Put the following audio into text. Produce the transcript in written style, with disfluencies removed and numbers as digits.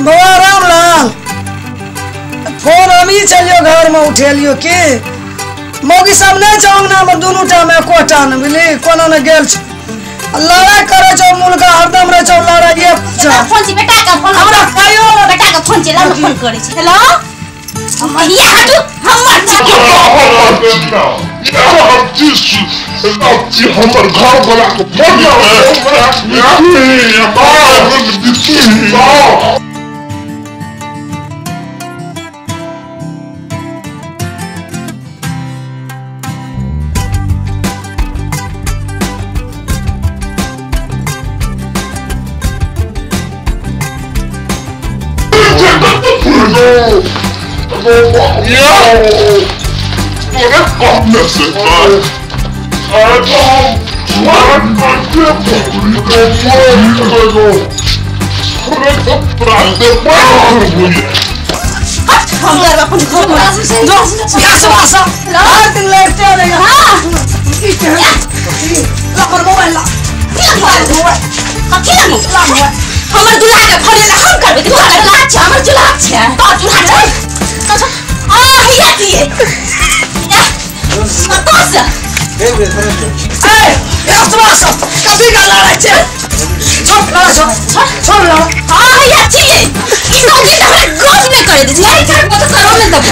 बौआ रामलाल फोन हम ही चलियो घर में उठेलियो के मौगी सब नहीं छौ अंगना में दुनू टा में एकोटा ने बुझली कोना ने गेल छौ लड़ाई करे छौ मुलगा हरदम रहे छौ लड़ाइए फोन छी बेटा के फोन हमरा खाइयो बेटा के फोन छी लाल फोन करे छी। हेलो हिया हटू हमर छी हमर घर वाला के फोन हमर दुल्हा के फोन ला हम करबे दुल्हा के छै हमर चूल्हा छै तो चूल्हा छै आ हिया दिए बस ए ए कभी का लड़ाई छै छोड़ लड़ा छोड़ छोड़ लड़ा आ हिया छिए ई सब हमरा गज में करे दे छै नहीं छोड़ तो करो ने तब।